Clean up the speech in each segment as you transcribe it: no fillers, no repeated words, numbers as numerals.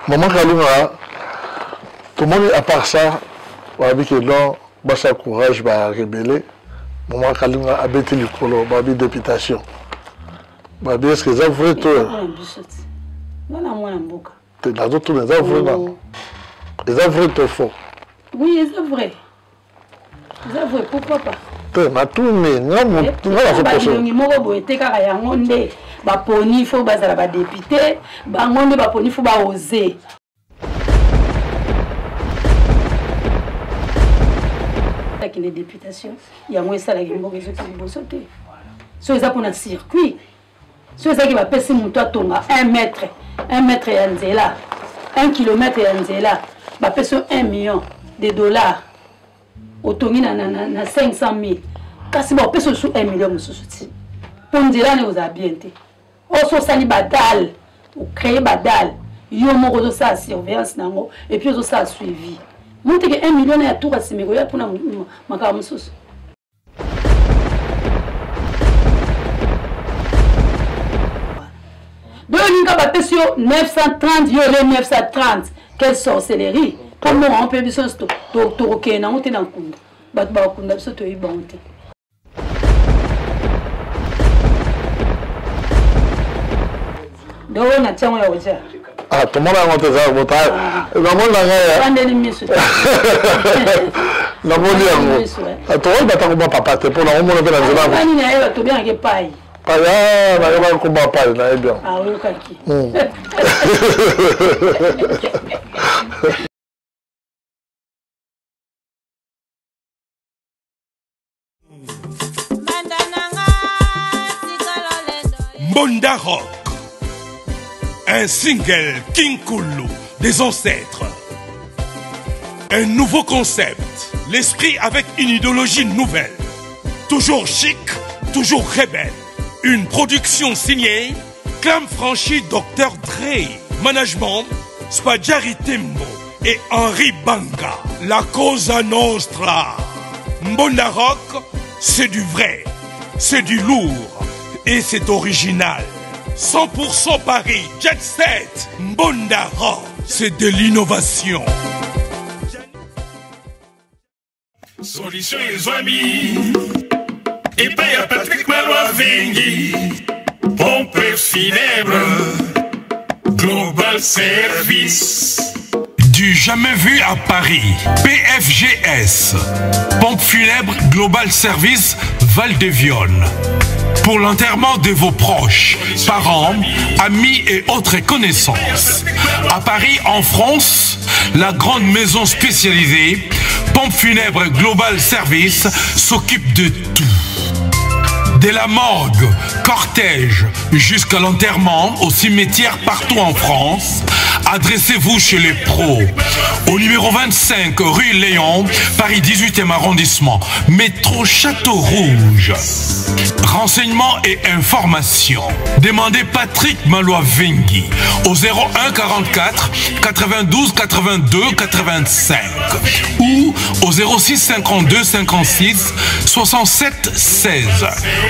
Maman Kalunga, tomoni à part ça, babi ke non, basa courage ba rebelle. Maman Kalunga abeti likolo, babi députation. Babi est-ce que eza vrai to? Nga na mwana mboka. Te nazotuna eza vrai na. Oh. Eza vrai to faux? Oui, eza vrai. Eza vrai, pourquoi pas? Te natuni nga motu nga nazobilongi moko boye te kaka yango nde baponi fo bazala badepute bango nde baponi fo baose akende députation yango esalaki mboka ezoki liboso te so eza mpona circuit so ezalaki bapesi moto atonga 1 mètre 1 mètre ya nzela 1 kilomètre ya nzela bapesi yo 1 million de dollars otongi na, na, na, na 500 000 kasi bapesi osu 1 million mosusu ti mpo nzela wana ekozala bien te oso osali badale ocree badale yo moko ozosala surveillance na yango epuis ozosala suivi moteke 1 million na ya tour ya nsima ekoya mpona makambo mosusu Donc olinga bapesi yo 930 yo ole 930 quelle sorcellerie mpo mbongo yango mpe biso nyonso tokokende nango te na nkunda bato bakokunda biso toyebi bango te donc oyo na ntiango ya kotya ah tomona yango te eza bota namoni na ngai vandeli miso namoni yango ah, tokoki batango ba papa te mpo nakomona mpe na nzela nini ayeba tobengaki epai paya nayebaki nkombo pai nayebi yango ah, oyokaki hmm. Mbonda Rock, un single Kinkulu des ancêtres. Un nouveau concept, l'esprit avec une idéologie nouvelle. Toujours chic, toujours rebelle. Une production signée Clam Franchi Dr Dre, Management Spadjari Tembo et Henri Banga. La Cosa Nostra. Mbonda Rock, c'est du vrai, c'est du lourd et c'est original. 100% Paris, Jet Set, Mbonda Rock, c'est de l'innovation. Solution ezwami epai ya Patrick Malwa Vengi, pompe funèbre Global Service. Du jamais vu à Paris, PFGS, pompe funèbre Global Service Val de Vionne. Pour l'enterrement de vos proches, parents, amis et autres connaissances. À Paris, en France, la grande maison spécialisée, Pompe funèbre Global Service, s'occupe de tout. De la morgue, cortège, jusqu'à l'enterrement au cimetière partout en France, adressez-vous chez les pros. Au numéro 25, rue Léon, Paris 18e arrondissement, métro Château Rouge. Renseignements et informations. Demandez Patrick Malois-Vengui au 01 44 92 82 85 ou au 06 52 56 67 16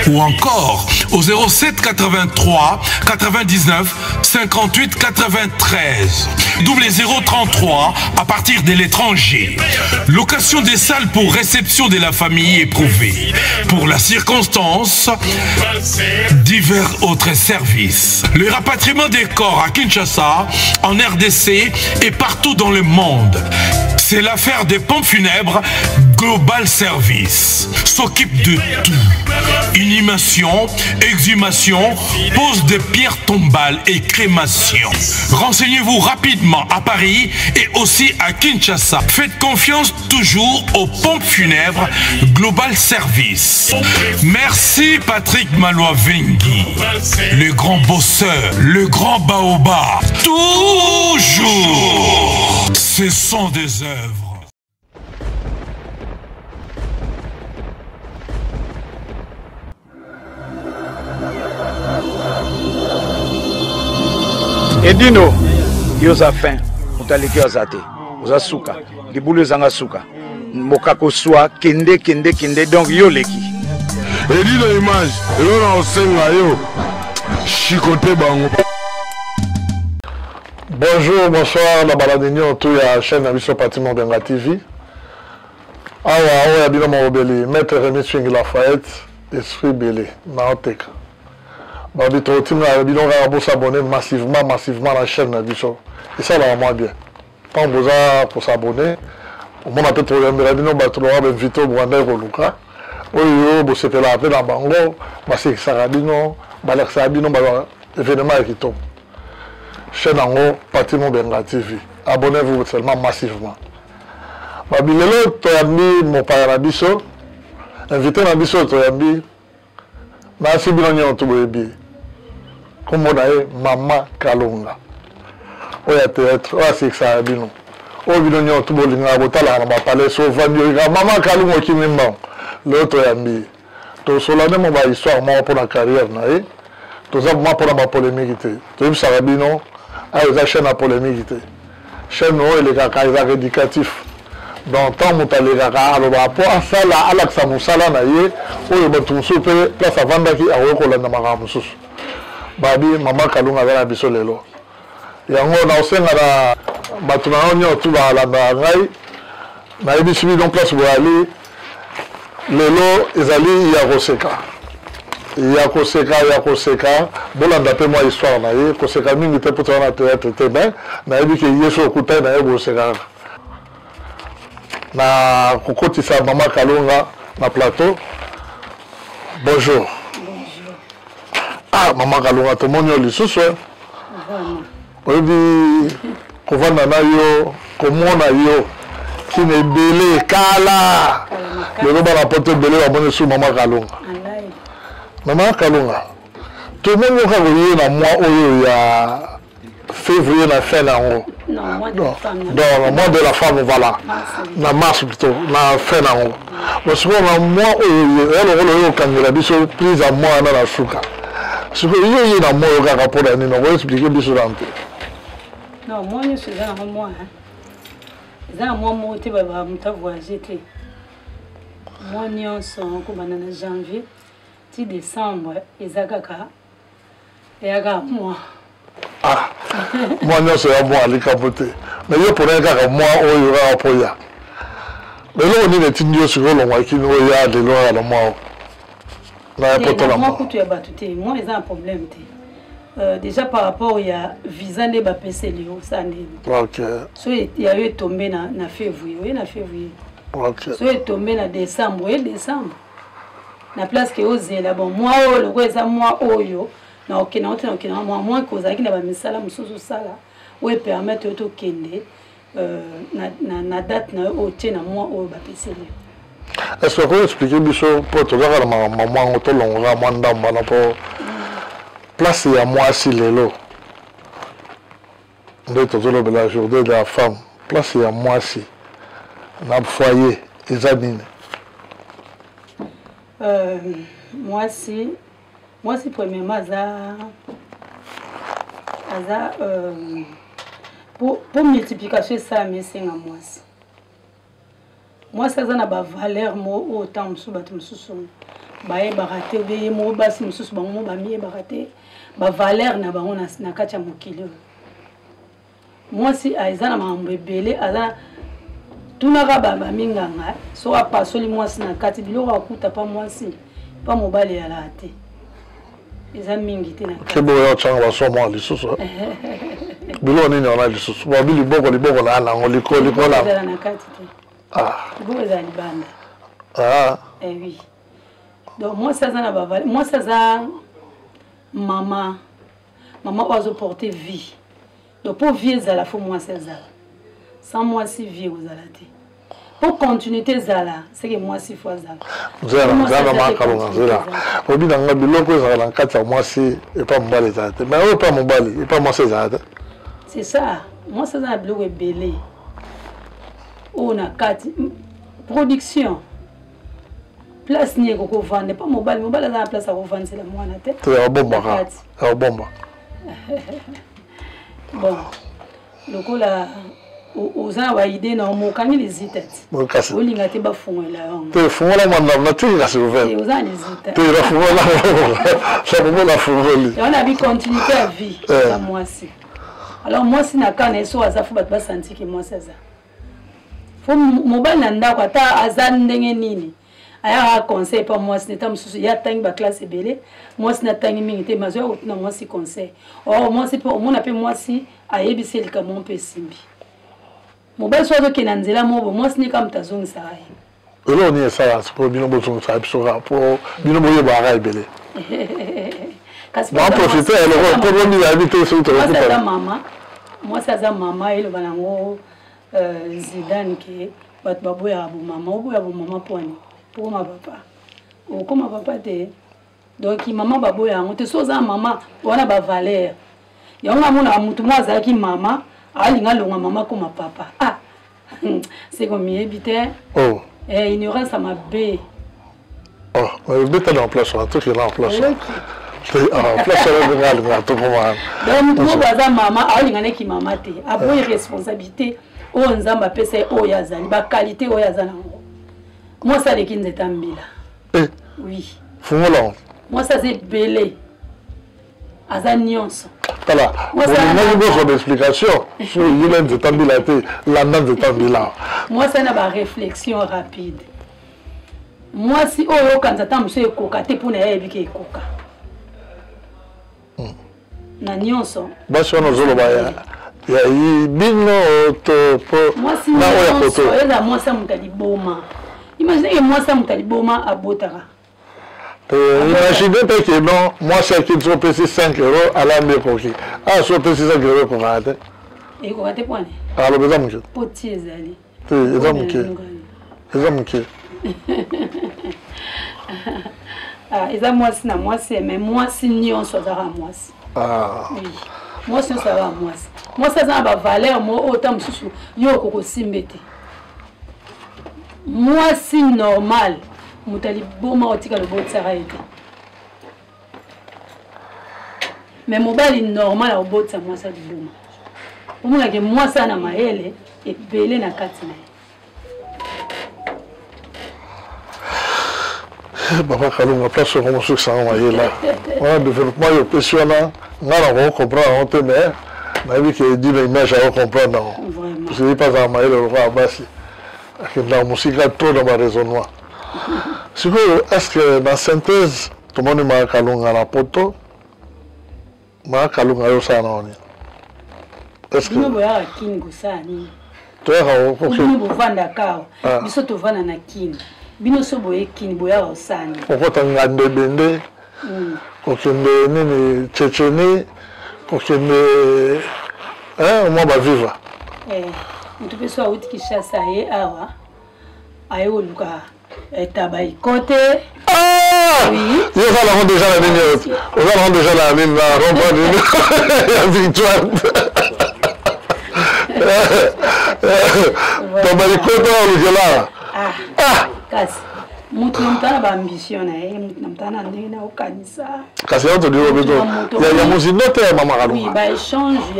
ou encore au 07 83 99 58 93 0033 à partir de l'étranger. Location des salles pour réception de la famille éprouvée. Pour la circonstance, divers autres services. Le rapatriement des corps à Kinshasa, en RDC et partout dans le monde. C'est l'affaire des pompes funèbres Global Service. S'occupe de tout. Inhumation, exhumation, pose de pierres tombales et crémation. Renseignez-vous rapidement à Paris et aussi à Kinshasa. Faites confiance toujours aux pompes funèbres Global Service. Merci Patrick Malois-Vengui, le grand bosseur, le grand baobab. Toujours, ce sont des œuvres. Edino, yo oza fin, moto aleki yo aza te, oza suka, libulu ezanga suka, mokako swa, kende kende kende, donc yo oleki. Edino image, eloko na kosenga yo, chicote bango. Bonjour, bonsoir na balandi nyonso ya chaîne na biso Pati Mobenga TV. Awa oyo ya bino molobeli Maître Remy Swing Lafayette, esprit belé na oteka. Babi totinga bino kaka bosabonner massivement massivement na chaîne na biso. Esalaka mwa bien. Ntango boza kosabonner, omona mpe toyambela bino bato lokola bainvité oyo bokandaki koluka oyo bosepelaka mpe na bango, basekisaka bino, balakisaka bino ba événement ya kitoko. Chaîne yango Paty Mubenga TV. Abonnez-vous seulement massivement. Babi lelo toyambi mopaya na biso, invité na biso toyambi nasi bino nyonso boyebi kombo na ye Mama Kalunga oyo ya théâtre oyo asekisaka bino oyo bino nyonso bolingaka botalaka na bapalais so ovandi oyika Mama Kalunga okimi mbango. Lelo toyambi ye, tosola nde mo ba histoire moko mpona carrière na ye. Toza vraiment mpona ba polémique te, toyebisaka bino awa eza chaîne ya polémique te. Chaîne oyo elekaka ezalaka éducatif, donc ntango moto alekaka alobaka mpo asala alakisa mosala na ye oyo bato mosusu mpe place avandaki akoki kolanda makambo mosusu. Babi Mama Kalunga aza na biso lelo, yango nakosenga na bato na yo nyonso balandaka ngai, nayebisi bino place boyali lelo ezali ya koseka, ya koseka, ya koseka. Bolanda mpe mwa histoire na ye, koseka mingi te mpo toza na théâtre te, mais nayebi ke ye so okutani na ye boseka kaka. Na kokotisa Mama Kalunga na plateau. Bonjour. Bonjour. Ah, Mama Kalunga, tomoni yo lisusu. Oyebi kovanda na yo, komona yo kina ebele kala lelo bana poto ebele bamoni su Mama Kalunga. Mama Kalunga, tomoni yo kaka oye na mois oyo ya février na fin na yango, donc mois de la femme, voilà, na mars plutôt, na fin na yango. Bon, sikoyo na mois oyo oya lokola oyo okangela biso prise ya mois wana na suka, sikoyo yo ye na mois oyo kaka mpona nini? Okoexplike biso na mpe. Non, mois nyonso eza nango mois, eza na mois moko te moto avoyage te. Mois nyonso kobanda na janvier ti décembre eza kaka eyaka mois. Ah, mois nyonso ya mois likambo te, mais yo mpona ye kaka mois oyo kaka mpo ya eloko nini etindi yo sikoyo olongwa kini oyo ya lelo kaka na mois oyo na ya poto na mois kutu ya bato te, mois eza na problème te. Déjà par rapport ya visa nde bapeseli yo sa ndeni. So ya yo etombe na février, oye na février. So etombe na décembre, oye décembre. Na place ke ozela bon mois oyo lokola eza mois oyo na okende yango te, na okende yango mois mois ke ozalaki na bamisala mosusu osala oyo epermettre yo tokende na date na yo oyo otie na mois oyo bapeseli yo. Est-ce que okoki expliquer biso mpo tozaka na makambo mwa yango tolongoka mwa ndambo wana mpo place ya mwasi lelo nde tozolobela journée de la femme, place ya mwasi na foyer eza nini? Mwasi premièrement aza po multiplication esalama esenga mwasi. Mwasi aza na bavaleur mo oyo ntango mosusu bato mosusu bayebaka te, obe ye moko basi mosusu bango mo bamiyebaka te bavaleur na bango na kati ya mokili oyo. Mwasi eza na makambo ebele, aza tunaka baminganga soki apasoli mwasi na kati biloko akuta pa mwasi pa mobali eyalaka te, eza mingi te na kati. Kebo oyo otyanga basomo lisusu biloko nini wana lisusu babi liboko liboko na yango liko liko na ezala na kati te. Liboko ezala libanda. Eh oui, donc mwasi aza na bavale, mwasi aza mama, mama oyo azoporte vie. Donc mpo vie ezala fo mwasi azala, sans mwasi vie ekozala te. Po continuité ezala seke mwasi fo azala. Nzela nzela makalonga nzela obi na nga biloko ezala na kati ya mwasi epa mobali ezala te, mais oyo epa mobali epa mwasi ezala te. C'est ça, mwasi aza na biloko ebele oyo na kati production place nini ekoki kovanda epa mobali. Mobali aza na place ya kovandisela mwana te. Te, ya kobombaka, ya kobomba. Bon, lokola oza na baide na omokangi lizita ti olinga te bafungola yango te, fungola mwa ndambo natiki kasi ouvert. Oza na lizita te, nafungola nafungo nafungoli. Yango na bi continuité ya vie ya mwasi. Alors mwasi na ka na ye so aza, fo bato basanti ke mwasi aza. Fo mobali na ndako ata aza ndenge nini, ayaka conseil pa mwasi neta mosusu. Ye atangi baklasse ebele, mwasi natangi mingi te, mazoya kotuna mwasi conseil. Or mwasi mpe omona mpe mwasi ayebisi likambo mpe esimbi. Mobali so azokende na nzela moko, mwasi nde kaka moto azongisaka ye. Eloko nini esala sikoyo bino bozongisaka biso kaka mpo bino boyebaka ebele? Baprofite eloko mpo bomiyabi te soki tokokuta. Mama, mwasi aza mama, eloba nango Zidane ke bato baboyaka bomama. Oboya bomama mpwani pokoma papa, okoma papa te. Donc mama baboya yango te. So oza mama wana, bavaleur yango amonaka motu moko azalaki mama, alinga alonga mama koma papa. Ah, seko miyebi te. Oh. Eh, ignorance ya mabe. Oh, beta na place wana, tokenda na place wana, place wana ndenge alingaka tokoma. Donc motu moko aza mama, aolinga neki mama te, aboyi responsabilité oyo Nzambe apesa ye, oyo azali baqualité oyo aza nango. Mwasi aleki nzeta mbila. Eh. Oui. Fungola. Mwasi aza ebele, aza nyonso. Tala, bolingaki bozwa baexplication so yela nzeta mbila te, landa nzeta mbila. Mwasi ana baréflexion rapide. Mwasi oyo okanisa ata mosu ekoka te, mpona ye ayebiki ekoka na nyonso. Basi wana ozoloba ya bino to po mwasi nyonso eza mwasi ya moto ya liboma. Imagine ke mwasi ya moto ya liboma abotaka. Imagine mpe ke non, mwasi akiti so opesi 5 euro, alambi, ekoki. Ah, so opesi 5 euro, ekokaka te. Ekoka te pwani? Aloba eza moke. Po ti ezali. Te, eza moke, eza moke. Ah, eza mwasi na mwasi, mais mwasi nyonso azaka mwasi. Ah. Oui, mwasi nyonso azaka mwasi. Mwasi aza na bavaleur mo oyo ta mosusu yo okokosimbe te. Mwasi normal, moto ya liboma otika lobotisaka ye te, mais mobali normal akobotisa mwasi ya liboma. Omonake mwasi ana mayele ebele na kati na ye. Papa Kalunga, place yango mosusu esanga mayela wana, développement oyo opesi wana, ngai nakoki comprendre yango te, mais nayebi ke dino image ako comprendre yango, parce que ye mpe azala mayele lokola basi, akendaka mosika trop na baraisonnement. Sikoyo, est ce que na synthèse tomoni Maka Kalunga na poto? Maka Kalunga, yo osala na wani? Bino boyaka Kini kosala nini? Toyaka. Bino bovandaka awa, biso tovanda na Kini. Bino so boye Kini, boyaka kosala nini? Kokota ngando ebende, kokende nini, Tchétchénie, kokende mwa baviva. Moto mpe so awuti Kinshasa, aye awa, aye koluka taba ikote. Yo oza nango déjà na nini? Oza nango déjà na nini, na rond-point nini ya Victoire? Taba ikote olukela. Kasi moto na moto ana baambition na ye, moto na moto ana ndenge na okanisa. Kasi yango tolingo biso ya mozindo te ya mama Kalunga. Oui, baéchange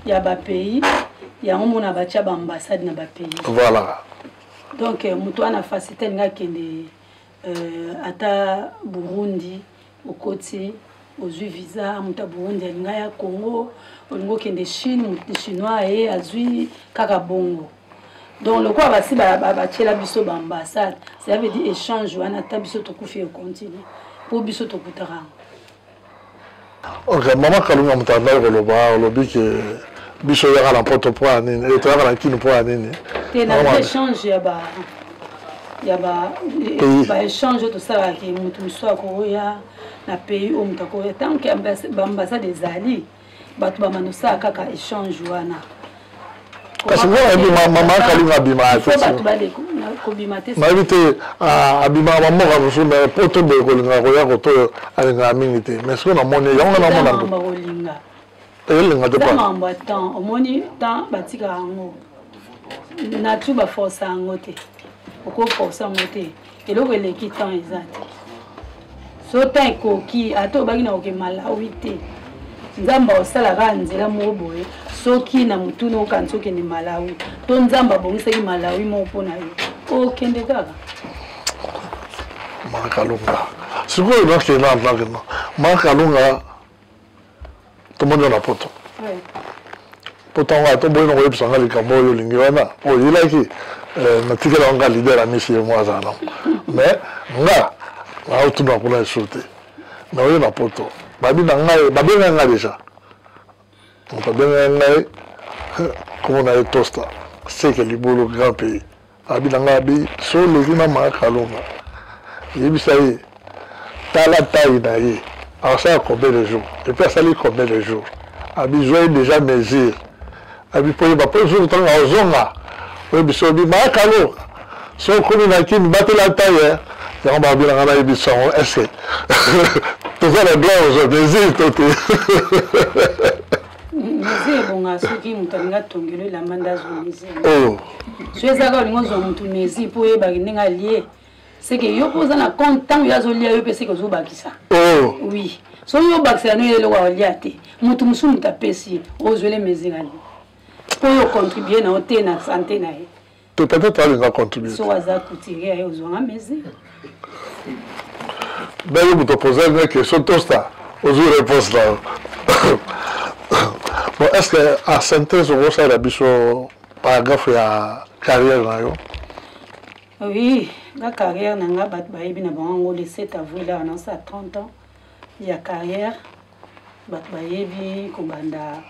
ya bapays yango, mona batya baambassade na bapays. Voilà. Donc moto wana facilité, alingi akende ata Burundi, okoti, ozwi visa. Moto ya Burundi alingi aya Congo, olingi okende Chine, moto chinois ye azwi kaka bongo. Donc lokola basi batiela biso baambassade, ça veut dire échange wana, ata biso tokufi, econtinue mpo biso tokutaka yango. Ok, mama Kalunga, moto andaki koloba, olobi ke biso oyaka na poto mpo ya nini, eh, toyaka na Kini mpo ya nini? Te, na échange ya ba baéchange oyo tosalaka, ke moto mosusu akoya na pays oyo, moto akoya, tant ke baambassade ezali, bato bamanda osala kaka échange wana. Kasi nga nayebi mama Kalunga abimaka te. Kobima te. Nayebi te, abimaka bamboka mosusu, mais poto boye, kolingaka koya koto oyo alingaka mingi te. Mais soki namoni yango, nga namona kolinga. Elinga te. Makambo ya temps, omoni temps batikaka yango, nature baforce yango te, okoforce yango te. Eloko eleki temps eza te. So temps ekoki, ata obaki na koke Malawi te, Nzambe osala kaka nzela moko boye. Soki na motuna okanisi okende Malawi, to Nzambe abongisaki Malawi moko mpo na yo, okende kaka. Makalunga, sikoyo nakenda nakenda, Makalunga, tomoni yo na poto. Mpo ntango ata oboyi na koyebisa nga likambo oyo olingi wana, oyelaki eh, natikela nga leader amisi ye mwa azala nango. Mais nga naotuna kuna lisusu te. Mais oye na poto, babi na ngai, babenga nga déjà. Moto abengaki ngai kombo na ye Tosta seke libolo grand pays abi na ngai abi so oleki na mama Kalunga yebisa ye tala taille na ye akosala combien de jours et puis asali combien de jours abi zwa ye déjà mesure abi mpo oyeba mpo jour ntango akozonga oyebisa obi mama Kalunga so okomi na kini batela taille yango babi na ngai nayebisa yango est-ce toza na droit ozwa mesure to te? Mesure ebonga soki moto alingi atongelo elamba nde azwa mesure. Oh. So ezaka olingi ozwa moto mesure mpo oyebaki ndenge alie, seke yo mpo oza na compte ntango yo azolia yo mpe seke ozobakisa. Oh. Oui, soki yo obakisela no ye eloko akolia te, moto mosusu moto apesi ozwele mesure ali mpo yo ocontribue na yo te na sante na ye. Te peut-être alinga contribuer. So aza couturier aye ozwanga mesure. Ndenge moto opose nga question tosta ozwi réponse na yo. Bon, est-ce que en synthèse okosalela biso paragraphe ya carrière na yo? Oui, nga carrière na nga bato bayebi na bango yango le 7 avril awa naosala 30 ans ya carrière. Bato bayebi kobanda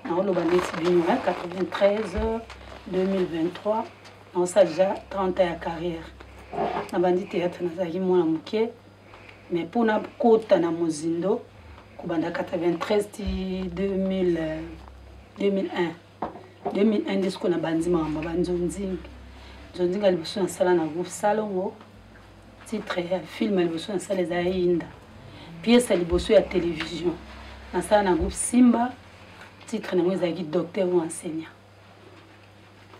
naoloba neti bino 93 2023 naosala déjà 30 ans ya carrière. Nabandi théâtre nazalaki mwana moke, mais mpona kota na mozindo kobanda 93 ti 2000, 2001 2001 nde sikoyo nabandi makambo ya banzonzinga. Nzonzinga liboso nasala na groupe Salongo, titre ya film ya liboso nasala eza Yinda. Pièce ya liboso ya télévision nasala na groupe Simba, titre nango ezalaki Docteur ou enseignant.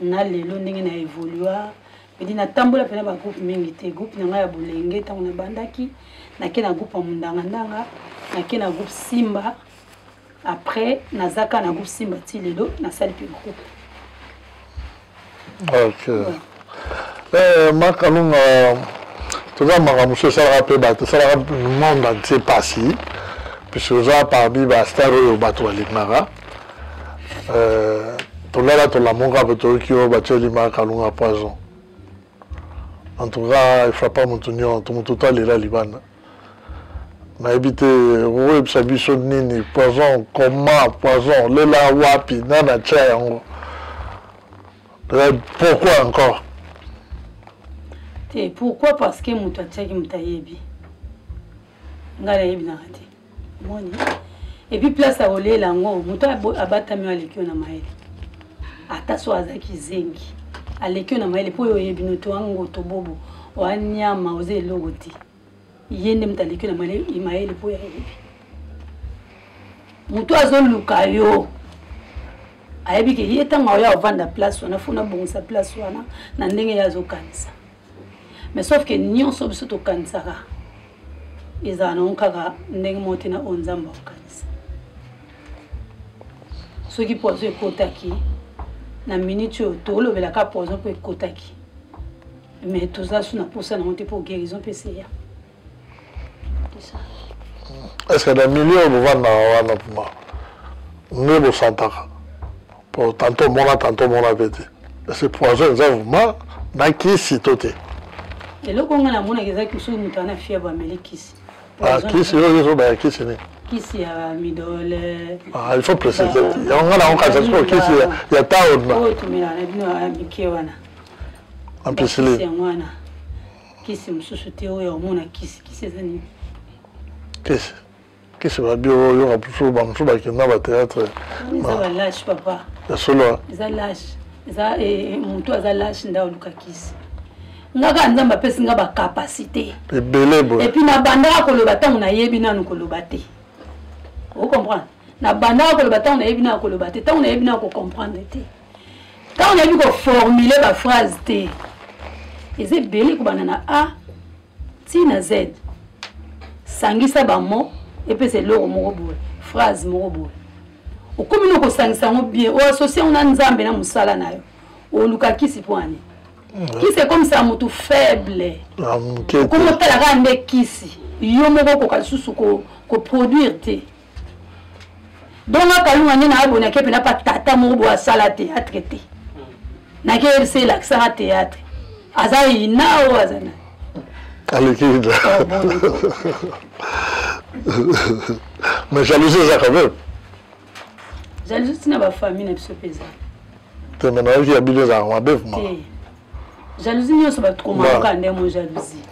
Na lelo ndenge na évolua edi natambola mpena bagroupe mingi te. Groupe na ngai ya bolenge ntango nabandaki, nake na groupe ya Mondangandanga, nake na groupe Simba. Après nazaka na groupe Simba ti lelo nasali mpe groupe. Ok. Ouais. Eh, Makalunga, toza makambo mosusu esalaka mpe bato, esalaka monde entier mpasi, puisque oza parmi bastar oyo bato balingaka. Tolala tolamuka mpe toyoki oyo batieli Makalunga poison. En tout cas efrappa motu nyonso, motu to alela libanda. Nayebi te okoyebisa biso nini poison, comment poison, lela wapi, nani atia yango, pourquoi encore? Te, pourquoi? Parce que moto atiaki, moto ayebi, ngai nayebinaka te. Moni et puis place ya kolela yango, moto abatami oyo aleki yo na mayele, ata so azalaki zengi aleki yo na mayele, mpo oyo oyebi no te wango tobobo oanyama oza eloko te, ye nde moto aleki yo na mayele mpo oyo ayebi. Moto azoluka yo ayebi ke ye ntango aoya ovanda place wana, fo nabongisa place wana na ndenge ye azokanisa. Mais sauf ke nyonso biso tokanisaka ezala nango kaka ndenge moko te na oyo Nzambe akokanisa. Soki poison ekotaki na minute oyo tolobelaka poison mpo ekotaki, mais toza su na posa nango te mpo guérison mpe eseya. Est-ce que na milieu oyo bovandaka wana mpuma nde bosantaka po tanto omona tanto omona mpe te, est-ce poison eza vraiment na kisi to te? Eloko nga namonaka ezaki soki moto ana fièvre ameli kisi. Kisi oyo ezobaya kisi nini? Kisi ya midole. Ah, il faut préciser yango nga nango kanisa sikoyo kisi ya town na oyo tomelaka na bino ya mike wana. Ampicilline yango wana, kisi mosusu te oyo omona kisi. Kisi eza nini? Kisi kisi babi oyoka mosusu bamosusu bakenda batheatre. Eza balâche, papa. Ya solo. Eza lâche, eza motu aza lâche nde aoluka kisi. Nga kaka Nzambe apesi nga bacapacité ebele boye. Et puis nabandaka koloba ntango nayebi nanu koloba te, ocomprendre? Nabandaka koloba ntango nayebi nanu koloba te, ntango nayebi nanu kocomprendre te, ntango nayebi koformule baphrase te. Eza ebele kobanda na A ti na Z, sangisa bamo epesa eloko moko boye, phrase moko boye, okomi no kosangisa yango bien, oassocie yango na Nzambe na mosala na yo. Oluka kisi mpo ani? Kisi ekomisa motu faible, okomi otala kaka nde kisi, yo moko okoka lisusu koproduire te. Donc nga Kalunga nde naabonaki mpe na pa tata moko boye asala théâtre te. Nakeyebisa elakisaka théâtre. Aza ina oyo aza na. Aleki ina. Mais jalousie eza quand même. Jalousie ntina bafamille na biso mpe eza. Te mais nayoki ya bino ezalaka mabe vraiment. Jalousie nyonso bato komaka nde mo jalousie.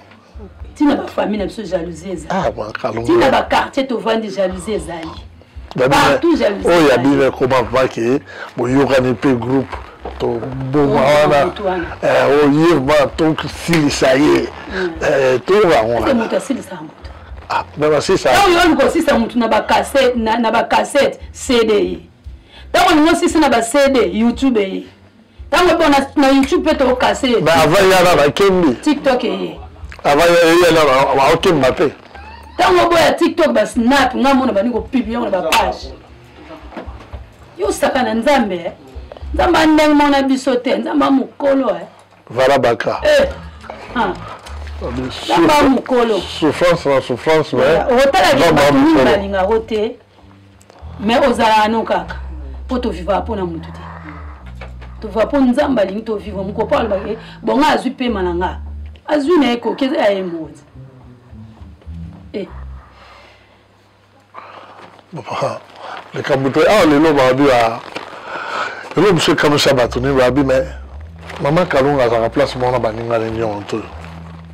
Ntina bafamille na biso jalousie ezali. Ah, ntina baquartier tovandi jalousie ezali. Partout jalousie. Oyo ya bino ekoma vraiment ke boyokani mpe groupe toboma wana oye vraiment tosilisa ye toyoka yango wana. Moto asilisaka moto. Ah, mais basisa. Ntango yo olingi kosisa moto na bacassette CD ye. Ntango olingi osisa na ba CD YouTube ye. Ntango mpo na YouTube mpe tokase ye. Mais avant ya na bakembi. TikTok ye. Avant ya na bakemba mpe. Ntango oboya TikTok ba Snap nga mona bandi kopublie yango na ba page. Yo osaka na Nzambe. Nzambe andenge mona biso te. Nzambe amokolo. Vala baka. Eh. Ah. Nzambe amokolo. Souffrance na souffrance mais. Otalaki bato mingi balingako te. Mais ozalaka no kaka mpo tovivaka mpo na motu te. Tovivaka mpo Nzambe alingi tovivre. Moko mpo alobaki bonga azwi pema na nga. Azwi na ye koki eza ya ye mokonzi. Eh. Likambo te awa lelo babi ba eloko mosusu ekamwisa bato nini babi mais mama Kalunga azalaka place moko na baninga ne nyonso to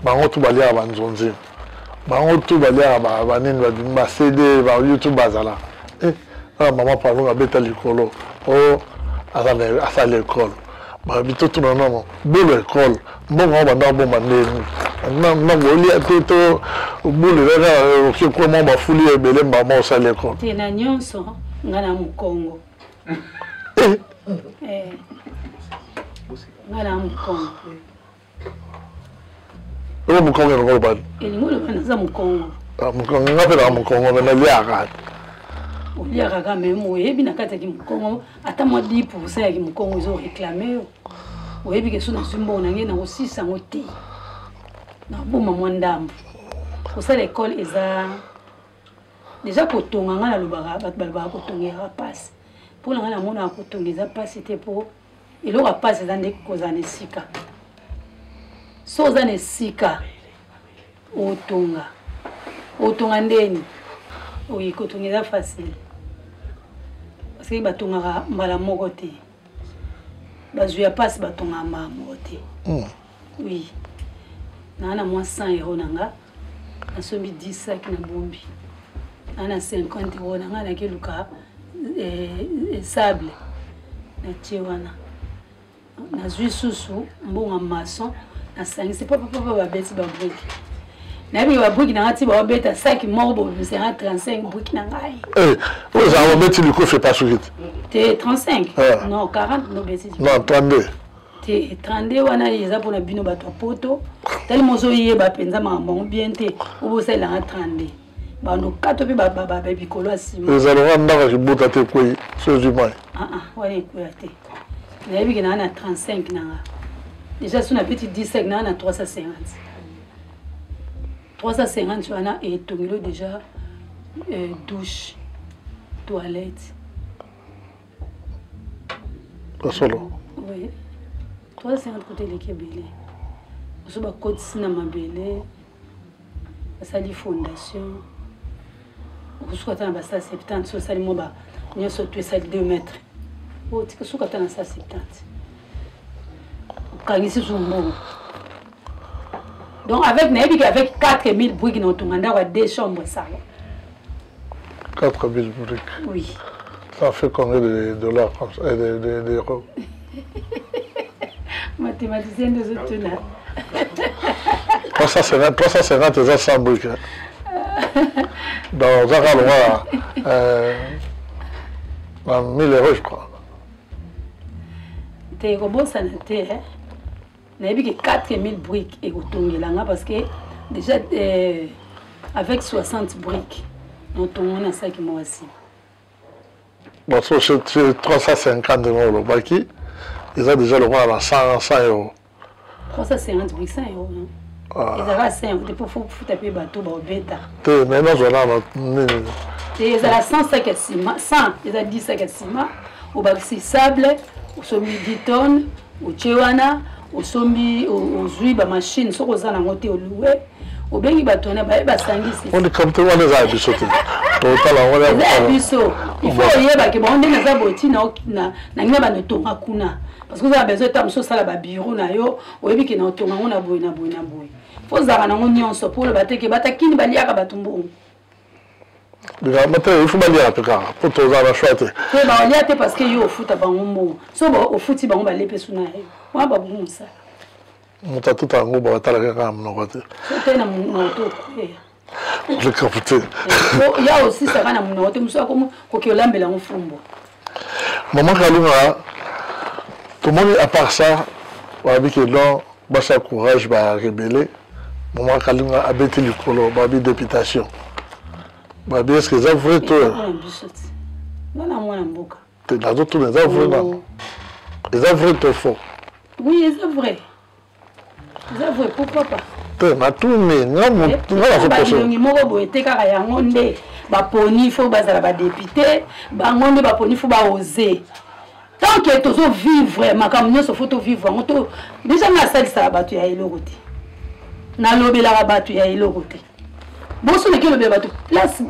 bango tu baliaka banzonzi bango tu baliaka banini babimi ba CD ba YouTube bazala eh kaka mama Kalunga abeta likolo o asali ekole babi totuna nono bolo ekole mbongo yango banda kobomba ndenge ntango olia te to bulu kaka oki okoma bafuli ebele mbama osali ekole te na nyonso nga na mokongo nga na mokongo oyo mokongo elingi oloba elingi oloba naza mokongo mokongo nga mpe na mokongo me naliaka oliaka kaka me oyebi na kati ya kimokongo ata mwa 10 pourcent ya kimokongo ezo réclame yo oyebi ke so nazwi mbongo na ngai nakosisa yango te naboma mwa ndambo kosala ekole eza deja kotonga ngai nalobaka bato balobaka kotonga eyaka mpasi mpo na ngai namonaka kotonga eza mpasi te mpo eloko ya mpasi eza nde kozala na esika so oza na esika otonga otonga ndeni oyi kotonga eza facile parce que batongaka mbala moko te bazwi ya mpasi batongaka mbala moko te oui naa na mwa 100 euro na nga nasombi 10 sac na bombi naa na 50 euro na nga nakeluka sable natie wana nazwi susu mbongo maçon nasangisi papapapa babeti babriki nayebi babriki na ngai ti baobeta saki moko bobimisa nga 35 briki na ngai ozala babeti likofi epasuki te te 35 non 40 nobeti non 32 te 32 wana eza mpona bino bato ya poto tali mozoyeba mpenza makambo yango bien te obosalelanga 32 bando kato mpe bikolo ya nsima ezala wana ndako ya kibuta te ekwei so ezwi mai wana ekweya te nayebi ke naa na 35 na nga déjà so nabeti 17 naa na 350 350 wana etongelo déjà douche toilette solo oui 350 kote eleki ebele oso bakotisi na mabele basali fondation okosuka ata na ba 170 so osali mwa ba nyonso to esali 2 mètres otika suka ata na 170 okangisi su mbongo donc avec nayebi ke avec 4000 briques na otonga ndako ya 2 chambres salon 4000 briques. Oui. Ça fait combien de dollars comme ça, d'euros? Mathématicien de ce là. 350, 350 eza 100 briques. Donc, oza kaka lokola na 1000 euros, je crois. Te kobosana te nayebi ke 4000 briques ekotongela nga parce que déjà avec 60 briques notongo na saki moko nsima. Bon, so c'est 350 euros olobaki eza déjà lokola na 100 euros. 350 briques 100 euros non? Ezalaka 100 euros te mpo futa mpe bato baobeta te. Mais nazwa nano nini Te, ezala 100 sac ya ciment, 100 eza 10 sac ya ciment, obakisi sable, osombi 10 tonnes, otie wana, osombi, ozwi ba machine soki oza nango te oloue, obengi bato wana baye basangisi. On likambo te wana eza ya biso te, totala yango. Eza ya biso. Il faut oyeba ke bango ndenge naza boye ti na ngai bando tonga kuna, parce que oza na besoin ta mosusu osala babureau na yo, oyebi ke na otonga yango na boye na boye na boye. Fo ozalaka nango nyonso mpo oloba te ke batakini baliaka bato mbongo. Likambo te, il faut baliaka mpe kaka mpo tozala na choix te. Te, baolia te parce que yo ofuta bango mbongo. So ofuti bango, balie mpe suna ya yo wana babungu mosala. Moto atuta yango, batalaka kaka monoko te. So te na monoko te, okoya. Likambo te. Ya osisaka na monoko te, mosu akomo koki olambela yango fumbwa. Mama Kalunga, tomoni à part ça babi ke non, basa courage barebele. Mama Kalunga abeti likolo, babi députation, babi est ce que eza vrai to? Nga na mwana mboka. Te, nazotuna, eza vrai nano, eza vrai to faux? Oui, eza vrai, eza vrai, pourquoi pas? Te, natuni nga. Nazobilongi moko boye te, kaka yango nde baponi fo bazala badepute, bango nde baponi fo baose. Tant que tozovivre makambo nyonso, fo tovivre yango. To déjà nga asalisaka bato ya eloko te, nalobelaka bato ya eloko te. Bosonaki olobela bato place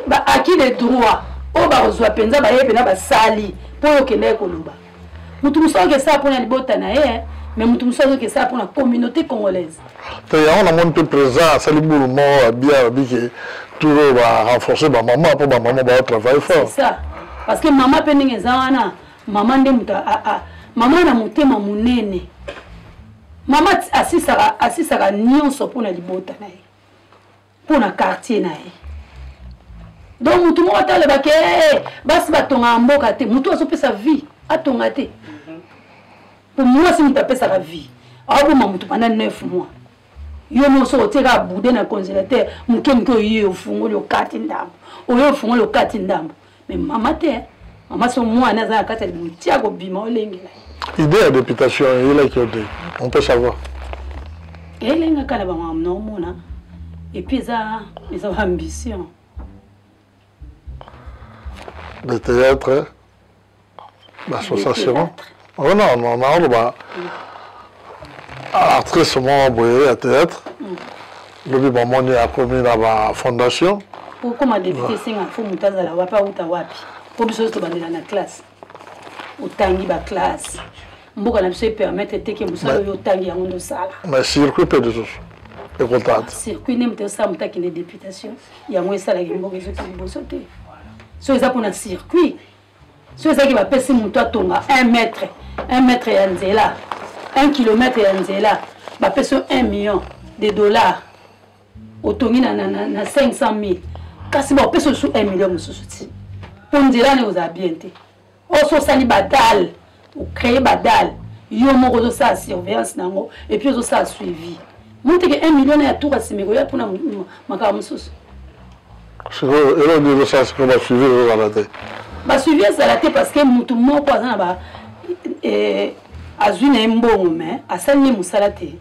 baacquis de droit oyo bakozwa mpenza, baye mpena basali mpo oyo okendaki koloba. Motu mosusu azoki esala mpona libota na ye, mais motu mosusu azoki esala mpona communauté congolaise. Te, yango namoni mpe président asali bulu moko abia, abi ke tour oyo barenforce bamama mpo bamama baotravaille fort. C'est ça, parce que mama mpe ndenge eza wana, mama nde moto, mama na motema monene, mama asisaka nyonso mpona libota na ye, mpo na quartier na ye. Donc motu moko ata alobaki basi batongaka mboka te, motu azopesa vie atonga te, po mwasi moto apesaka vie, aoboma motu pendant 9 mois. Yo moko soki otie kaka bude na congélateur moke moke, oye ofungoli okati ndambo, oye ofungoli okati ndambo. Mais mama te, mama so mwana aza na kati ya libumu tia kobima, olengela ye. Idée ya députation eyelaki yo te, on peut savoir? Elengaka na bango na omona, et puis eza baambition. De théâtre, l'association. Oh non, non, naoloba actrice moko boye ya théâtre, lobi bamoni akomi na bafondation. Okoma député, esenga fo moto azala wapi, auta wapi? Mpo biso nyonso tobandela na classe, otangi baclasse, mboka na biso epermettre te ke mosala oyo otangi yango nde osala. Mais circuit mpe lisusu ekotata. Circuit nde moto osala, moto akende députation, yango esalaki mboka ezoki liboso te. So eza mpona circuit, so ezalaki bapesi moto atonga 1 mètre, 1 mètre ya nzela, 1 kilomètre ya nzela, bapesi yo 1 million de dollars, otongi na 500 000, kasi bapesi osu 1 million mosusu ti mpo nzela wana ekozala bien te. Oso osali badale, ocreye badale, yo moko ozosala surveillance na yango et puis ozosala suivi monteke 1 million na ya tour asima ekoya mpona makambo mosusu. Sikoyo eloko nini ezosala sikoyo basuivi ezozala te? Basuivi ezala te parce que motu moko aza na ba azwi na ye mbongo, mais asali ye mosala te,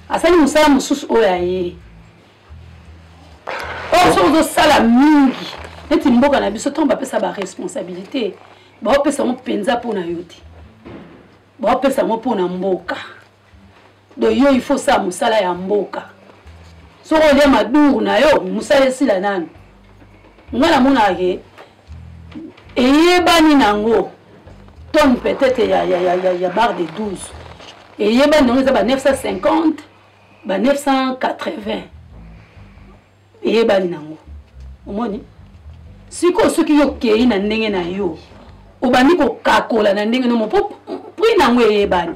asali mosala mosusu oyo aye. Oyo soki ozosala mingi neti mboka na biso, ntango bapesa baresponsabilité, baopesa yango mpenza mpo na yo te, baopesa yango mpo na mboka. Donc yo il faut osala mosala ya mboka. Soki olia maduru na yo, mosala esila nanu. Ngai namonaka ke eyebani nango tonne peut-être ya barre de 12, eyebani nango eza ba 950, ba 980, eyebani nango. Omoni sikoyo, soki yo okei na ndenge na yo, obandi kokakola na ndenge nomo, mpo prix nango eyebani,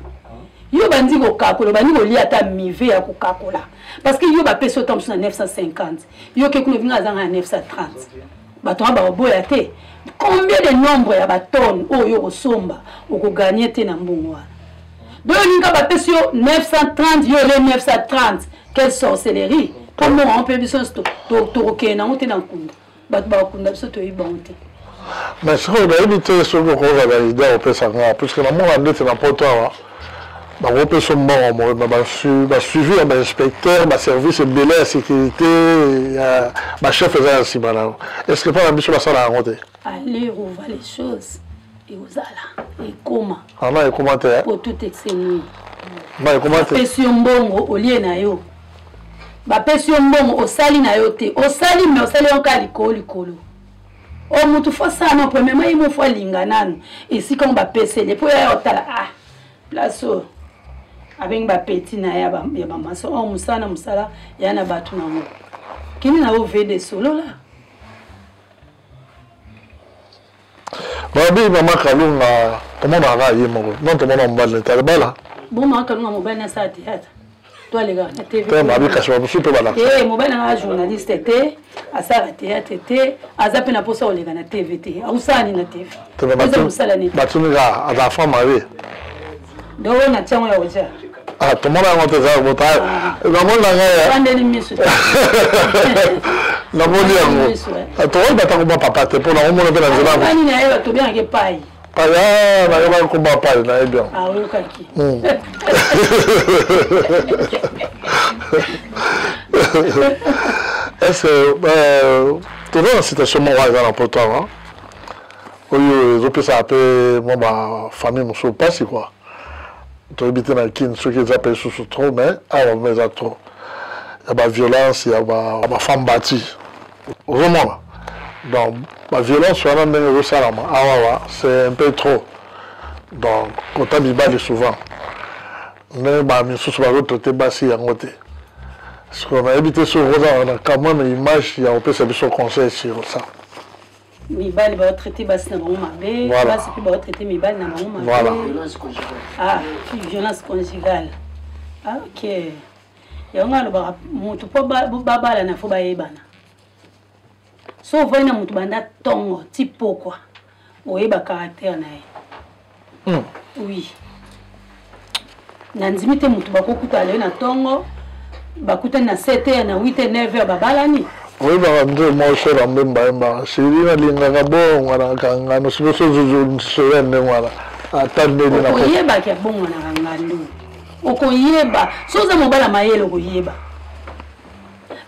yo obandi kokakola, obandi kolia ata mive ya kokakola, parce que yo bapesi yo ta mosusu na 950, yo oke kuna obinga azanga na 930, bato wana bakoboya te. Combien de nombre ya batonne oyo yo okosomba, okoganye te na mbongo wana? Donc olinga bapesi yo 930, yo ole 930, quelle sorcellerie! Mpo mbongo yango mpe biso nyonso tokokende nango te na nkunda, bato bakokunda biso, toyebi bango te. Mais sikoyo nayebi te soki okozala idée opesa nga, puisque namona ndeti na poto awa. Bakopesa mbongo mo basuivi ya bainspecteur, baservice ebele ya sécurité ya bachef eza ya nsima na yo. Est ce que mpo na biso basala yango te? À l'heure où va les choses, ekozala ekoma. Ana ekoma te. Po tout excès. Ba ekoma te. Bapesi yo mbongo olie na yo. Bapesi yo mbongo osali na yo te. Osali mais osali yo kaka likolo likolo. O mutu fo asala no premièrement ye moko fo alinga nanu esika ngo bapeseli ye mpo ya otala ah place oyo abengi bapeti na ye ya bamaso oyo mosala na mosala ya na bato nango kende na yo vede solola. Babi mama Kalunga tomonaka ye moko non, tomona mobali na etali bala. Bon, mama Kalunga mobali na sala théâtre to alekaka na TV. Te babi kasi bamosusu mpe balakisa. Te, mobali nanga journaliste te, asalaka théâtre te, aza mpe na mposa koleka na TV te. Akosala nini na TV? Eza mosala nini? Batuni kaka aza femme mariée. Donc oyo na tiango ya kotia. Ah, tomona yango te, eza bota namoni na ngai. Vandeli miso. Namoni yango tokoki batango bapapa te mpo nakomona mpe na nzela. Nani na ye bato bengaki pai? Pai, nayokaki komba pai, nayebi yango. Ah, oyokaki. Est ce que toza na situation moko eza na poto awa oyo ezopesaka mpe mwa bafamille mosusu mpasi kua? Toyebi te na Kine soki eza mpe lisusu trop, mais awa vraimen eza trop ya baviolence ya bafemme bati. Ozomona donc baviolence wana ndenge ezosalama awawa, c'est un peu trop. Donc kota mibali souvent ndenge bamisusu bazotraite basi yango te. Sikoyo nayebi te soki oza na quand même image ya kopesa biso conseil sur ça. Mibali baotraite basi na bango mabe, basi mpe baotraite mibali na bango mabe. Ah, violence conjugale. Ah, ok, yango alobaka motu mpo babalana fo bayebana. So ovandi na motu banda ntongo ti pokwa, oyeba caractère na ye. Oui, nandimi te motu bakokutana lelo na ntongo, bakutani na 7 heures, na 8 heures, 9 heures, babalani. Oyebaka nde mosera mbemba yembaka sili nalingaka bongwanaka ngano siboso zuzu soya ndenge wana ata ndeni na Okoyebaki abongwanaka ngando, okoyeba so oza mobala mayele, okoyeba.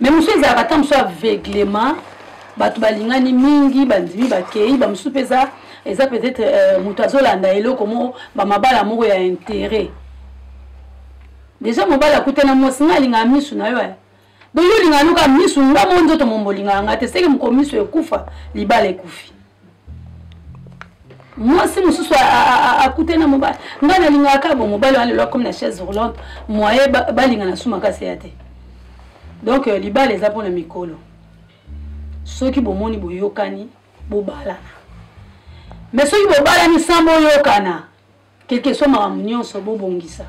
Mais mosusu ezalaka ata mosusu aveuglement, bato balingani mingi, bandimi, bakei. Bamosusu mpe eza peut-être moto azolanda eloko moko, bamabala moko ya intérêt. Déjà mobali akutana mwasi, ngai alingaka misu na yo, donc yo olingaka luka misu nga mo nzoto mombo olingaka nga te, seke moko misu ekufa, libala ekufi. Mwasi mosusu akutani na mobali, ngai nalingaka kaka bo mobali wana lelo akomi na chaise roulante, moye balingana su makasi ya te. Donc libala eza mpona mikolo. Soki bomoni boyokani, bobalana. Mais soki bobalani sans boyokana, quelque soit makambo nyonso bobongisa,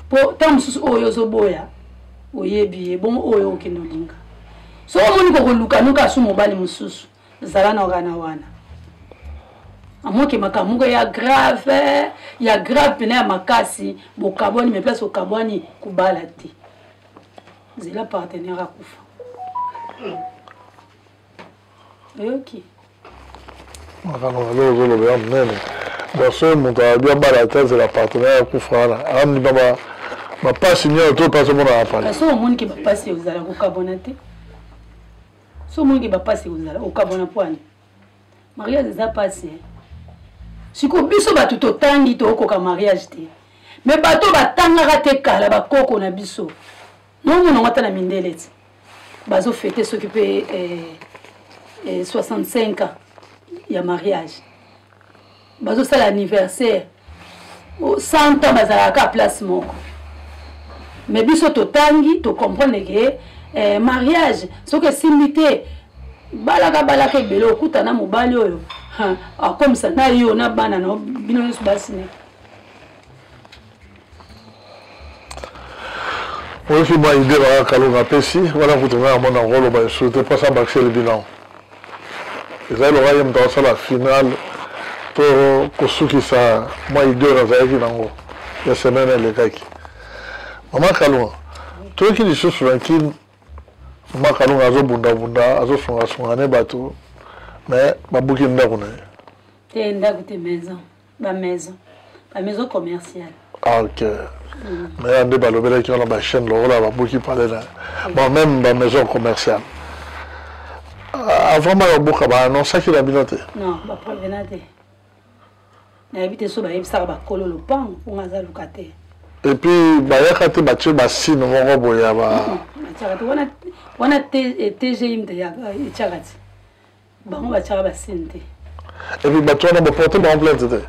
mpo ntango mosusu oyo ozoboya oyebi ye bongo oyo okende olinga. Soki omoni kokoluka noka asu mobali mosusu, zala na wana wana amoke makambo moko ya grave, ya grave mpena ya makasi, bokabwani. Mais place okabwani, kobala te, zela partenaire akufa. Oyoki? Makambo mabe ozoloba ya monene. Donc soki moto alobi abala te, azela partenaire akufa, wana andima bapasi nyonso to mpasi omonaka pale. So omoniki bapasi ozala kokabwana te. So omoniki bapasi kozala okabwana pwani mariage eza pasi. Sikoyo biso bato totangi tokokoka mariage te, mais bato batangaka te kala, bakoko na biso, nomona yango ata na mindele ti bazofete soki mpe 65 ans ya mariage, bazosala anniversaire 100 ans, bazalaka kaka place moko. Mais biso totangi, tocomprendre ke mariage soki esimbi te, balaka balaka ebele, okuta na mobali oyo akomisa na yo na bana na bino nyonso basi ne. Oyoki mwa idée baka Kalunga apesi wana. Kutu ngai namona yango oloba lisusu te mposa bakiseli bino ezali loka ye moto akosala final to kosukisa mwa idée oyo nazalaki nango ya semaine elekaki. Mama Kalunga, toyoki lisusu na Kine mama Kalunga azobundabunda, azosungasunga ne bato, mais babuki ndako na ye. Te, ndako te, maison, bamaison, bamaison commerciale. Ah, ok. Mais ya nde balobelaki wana bachaîne lokola babuki palais na bon, même bamaison commerciale. Ah, avant bayobuka, baannonsaki na bino te? Non, baprevena te. Nayebi te so bayebisaka bakolo lopango, mpo nga aza luka te. Et puis bayaka te, batie basine moko boye ya ba Batiaka te wana. Wana TGI mte etiaka te, bango batiaka basine te. Et puis bato wana baporte bango plainte te?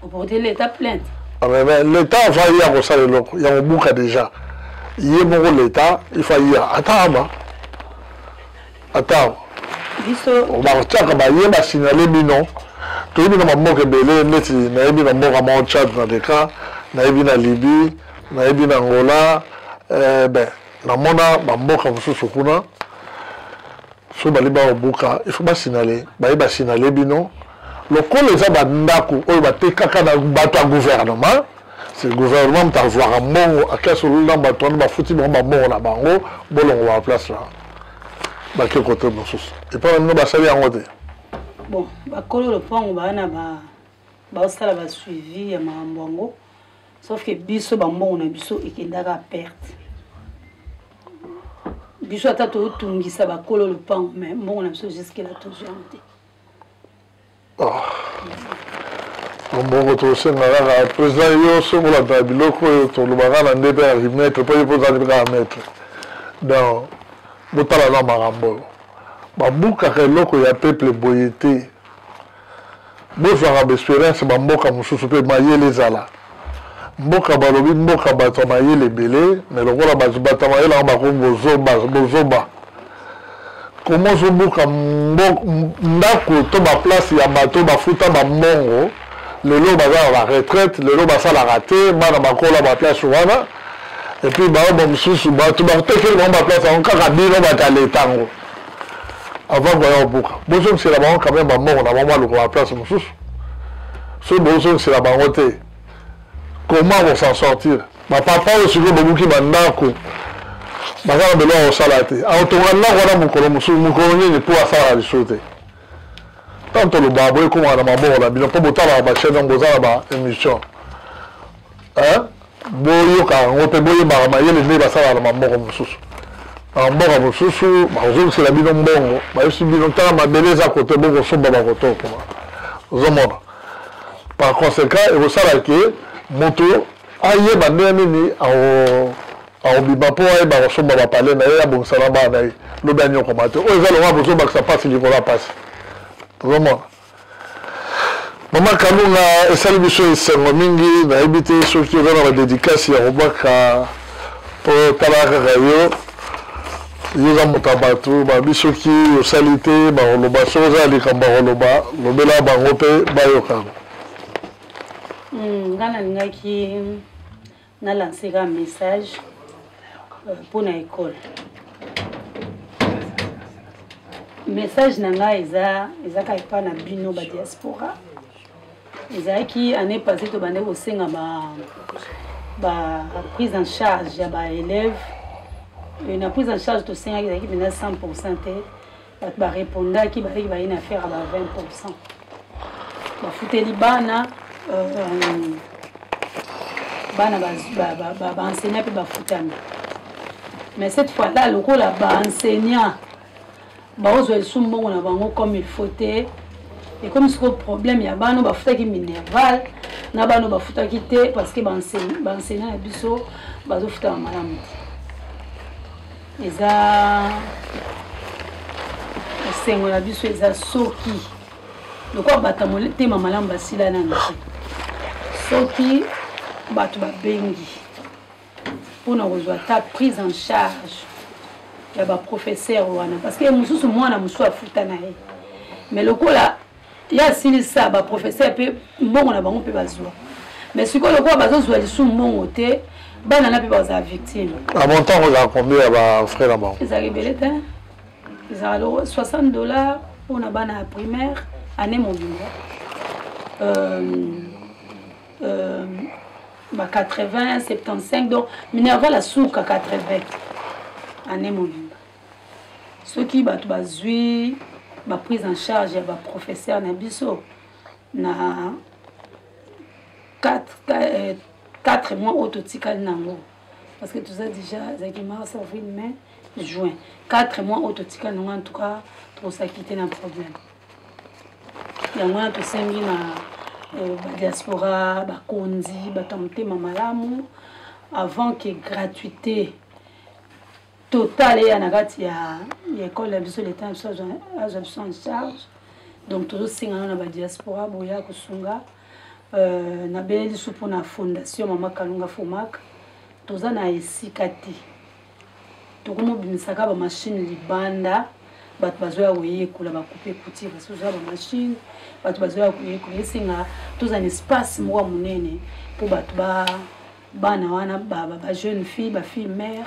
Oporte l'État plainte. Ah, mais l'État avant ye ya kosala eloko ya kobuka, déjà ye moko l'État il faut ya ata ama ata Biso batiaka, baye basignale bino. Toyebi na bamboka ebele, neti nayebi na mboka moko Tchad na deka, nayebi na Libye, nayebi na Angola, ben namona bamboka mosusu kuna, soki bali bakobuka, il faut basignale, baye basignale bino. Lokola eza bandako oyo batekaka na bato ya gouvernement, c'est gouvernement moto azwaka mbongo, akasi olula bato wana, bafuti bango bambongo na bango, bolongo baplace wana, bake kote mosusu. Epai na bino basali yango te? Bon, bakolo lopango baa na baosala basuivi ya makambo yango, sauf que biso bambongo na biso ekendaka perte. Biso ata totungisa bakolo lopango, mais mbongo na biso jusque là tozwi yango te. Oh. Mbongo tosenga kaka président, yo soki olanda biloko oyo tolobaka na nde mpe ya maître, mpo ye mpo ozali kaka maître. Donc botala na makambo oyo, babukaka eloko ya peuple boye te. Bozwaka baexpérience bamboka mosusu mpe mayele ezala mboka. Balobi mboka bato ya mayele ebele, mais lokola bato ya mayele yango bakomi bozoba bozoba. Koma ozobuka ndako to baplace ya bato bafuta bambongo, lelo baza na baretraite, lelo basalaka te, bana bakola baplace wana. Et puis bao bamosusu bato batekeli bango baplace yango kaka bino bato ya leta yango. Avant koya kobuka, bozongisela bango quand même bambongo na bango, baluka baplace mosusu. Soki bozongisela bango te, comment vont s'en sortir bapapa oyo sikoyo bobuki bandako? Baza na beloko kosala te. Akotonga ndako wana mokolo mosusu, mokolo nini, mpo asalaka lisusu te. Ntango tolobaka boye, ekomaka na maboko na bino, mpo botalaka bachaîne yango, boza na baémission, boyokaka yango mpe boyebaka mayele nde basalaka na maboko mosusu. Na mboka mosusu bakozongisela bino mbongo, bayebisi bino: tala, mabele eza kote, bokosomba bakoto kuna. Ozomona, par conséquent ekosala ke moto ayeba ndenge nini akobima mpo ayeba kosomba bapale na ye, abongisa na bana na ye, lobi anyokoma te. Oyo eza longa bozobakisa mpasi likolo ya mpasi. Tozomona Mama Kalunga, esali biso esengo mingi. Nayebi te soki oza na badédicace ya kobwaka, mpo tala kaka yo, yo oza moto ya bato babi, soki osali te bakoloba. Soki oza na likambo ya koloba, lobela bango mpe bayoka. Nga nalingaki nalance kaka message mpona ekole. Message na ngai eza kaka epai na bino badiaspora. Ezalaki année passée, tobandaki kosenga ba prise en charge ya baélève. Na prise en charge tosengaki, ezalaki mpenza 100 te. Bato barépondaki, bazalaki baye na affaire ya ba 20, bafuteli bana, bana baenseignant mpe bafutami. Mais cette fois là, lokola baenseignant baozwa lisusu mbongo na bango comme il faut te, ekomi sikoyo problème ya bana bafutaki minerval na bana bafutaki te, parce que baenseignant na biso bazofutama malamu te. Eza esengo na biso, eza soki lokola bato ya motema malamu basila nano te, soki bato babengi mpona kozwa ata prise en charge ya baprofesseur wana, parce que mosusu mwana mosusu afuta na ye, mais lokola ye asilisa, baprofesseur mpe mbongo na bango mpe bazwa. Mais sikoyo lokola bazozwa lisusu mbongo te, bana na mpe bazala victime. Montant ozala combien ya bafrais na bango? Ezalaka ebele te, ezalaka loko 60 $ mpona bana ya primaire année mobimba, ba 80, 75, donc minerval asuka 80 année mobimba. Soki bato bazwi baprise en charge ya baprofesseur na biso na 4 4 mois oyo totikali nango, parce que toza déjà ezalaki mars, avril, mai, juin, 4 mois oyo totikali nango, en tout cas tokosaki te na problème. Yango wana tosengi na badiaspora, bakonzi, bato ya motema malamu, avant que gratuité totale eya na kati ya école ya biso, leta na biso azwa biso en charge. Donc tozosenga nano na badiaspora boya kosunga. Nabeleli lisu mpona fondation Mama Kalunga Fomak. Toza na esika te, tokomobimisaka bamashine libanda, bato bazoya koyekola, bacoupe couture, bazoya bamashine, bato bazoya koyekola. Esenga toza na espace moko ya monene mpo bato ba bana wana, bajeune fille, bafille mare,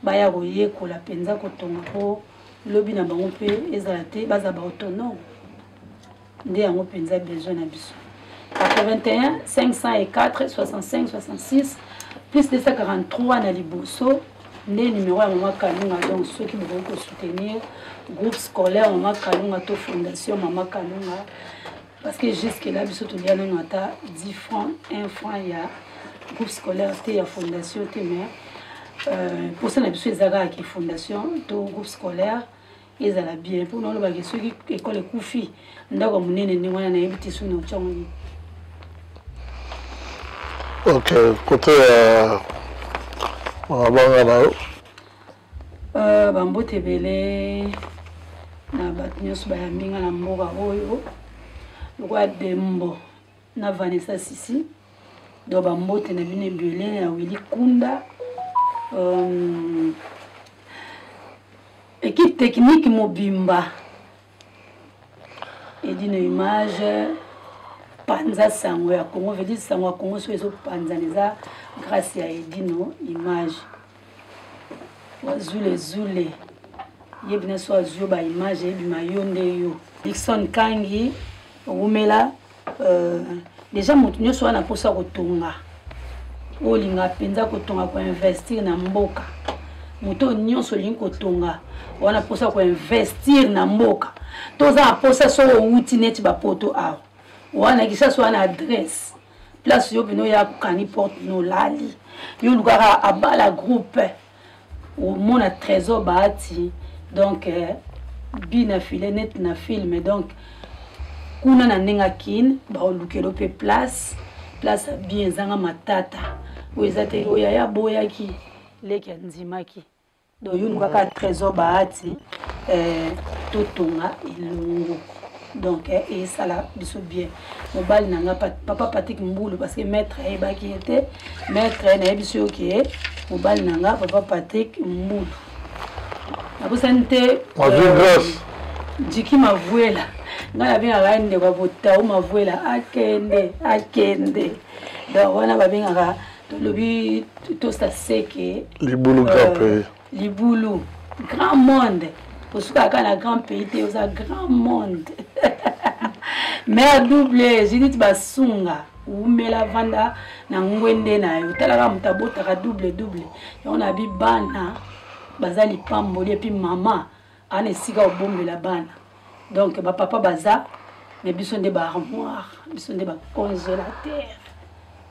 baya koyekola mpenza kotonga, mpo lobi na bango mpe ezala te, baza baautonome. Nde yango mpenza besoin na biso. 81 504 65 66 plus 243 na liboso nde numero ya Mama Kalunga. Donc soki bokoki kosoutenir groupe scolaire Mama Kalunga to fondation Mama Kalunga, parce que jusque là biso tolia nano ata 10 francs, 1 franc ya groupe scolaire te, ya fondation te. Mais mposa na biso eza kaka ke fondation to groupe scolaire ezala bien, mpona olobaki soki ekole ekufi, ndako ya monene ndenge wana, nayebi te soki na otyango nini. Ok, côté ya mabanga na yo? Bambote ebele na bato nyonso bayambi nga na mboka oyo, lokola Dembo na Vanessa Sisi. Donc bambote na bino ebele, na Willi Kunda, équipe technique mobimba, Edino Image, panza sango ya Congo, veut dire sango ya Congo soki ezopanzana eza grâce ya Edino Image. Wazule zule yebi na so azwi yo baimage eyebima yo nde yo. Dikson Kangi owumela. Déjà moto nyonso wana mposa kotonga, olinga mpenza kotonga, koinvestir na mboka, moto oyo nyonso olingi kotonga wana mposa koinvestir na mboka, toza na mposa. Soki owuti neti bapoto awa wana Kisasa wana, adresse place yo bino ya kokangi porte nolali, yo olukaka abala groupe, omona Trésor Baati. Donc bina file net na filme. Donc kuna na ndenge akine baolukelo mpe place ya bien, ezanga matata oyo eza te, oyo aya aboyaki leki andimaki. Donc yo olukaka Trésor Baati, totonga elongo. Donc esala biso bien. Mobali na nga, papa Patrik Mbulu, parce que maître ayebaki ye te, maître nayebi so yoki ye, mobali na nga papa Patrik Mbulu, nabosani te. Jiki Mavuela, ngai nabengaka ye ndeko ya Botau Mavuela, akende akende. Donc wana babengaka, tolobi tosa seke. Libulu grand pays. Libulu grand monde, osukaka na grand pays te, oza grand monde. Mare double Judith Basunga, umela, vanda na ngwende na yo, talaka moto abotaka double double. Yango na bi bana baza lipamboli, epuis mama ana esika obombela bana. Donc bapapa baza, mais biso nde baarmoire, biso nde bacongélateur.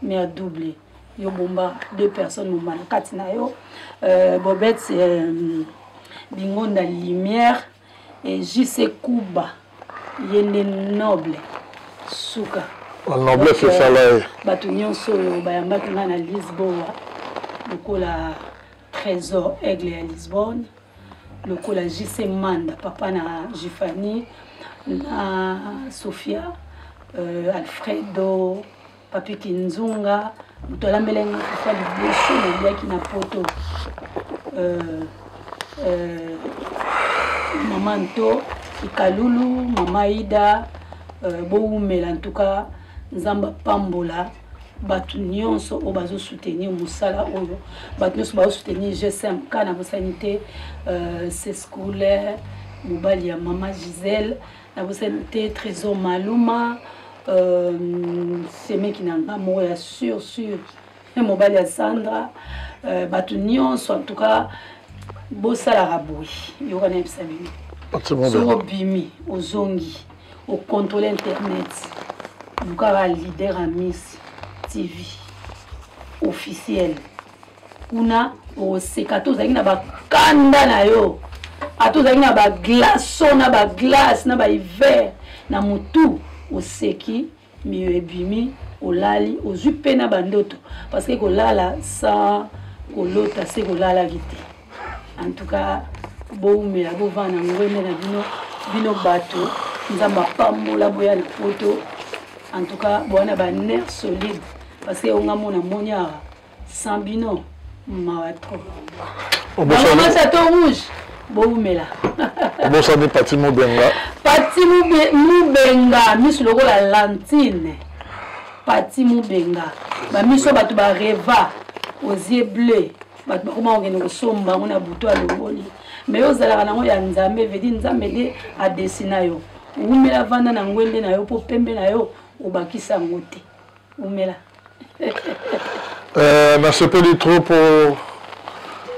Mare double, yo bomba deux personnes momba na kati na yo. Bobet Bingonda Lumière et JC Kuba, ye nde noble suka. Noblesse esala ye. Bato nyonso oyo bayambaki ngai na Lisboa, lokola Trésor Aigle ya Lisbonne, lokola JC Manda, papa na Gifani na Sofia, Alfredo Papi Kinzunga, moto alambela nga fufu liboso naliaki na poto, mama Nto Ikalulu, mama Ida, bowumela. En tout cas Nzambe apambola bato nyonso oyo bazosoutenir mosala oyo, bato nyonso bazosoutenir GSMK. Na bosani te Sescoule, mobali ya mama Gisele, nabosani te Trésor Maluma, semeki na nga moko ya sur sur, mobali ya Sandra, bato nyonso. En tout cas bosalaka boye, yoka nayebisa bino, soki obimi ozongi ocontrôle internet, lukaka leader Amis TV. Officiel. Kuna okoseka ata ozalaki na bakanda na yo, ata ozalaki na baglaçon na baglace na bahiver na motu, oseki miyo ebimi, olali, ozwi mpe na bandoto, parce que kolala sans kolota se kolalaki te. En tout cas bowumela, bovanda na ngwende na bino, bino bato Nzambe apambola, boya na poto. En tout cas bowana ba nerf solide, parce que onga mona moni awa sans bino mawa trop. Mama Chateau Rouge, bowumela. Obosani Pati Mubenga. Pati Mubenga, misu lokola lantine. Pati Mubenga, bamiso bato bareva aux yeux bleus, bato bakoma kokende kosomba yango na butu, alongoli. Mais yo ozalaka nango ya Nzambe, vedi Nzambe nde adesina yo. Wumela, vanda na ngwende na yo, mpo pembe na yo obakisa yango te. Wumela. Nasepeli trop po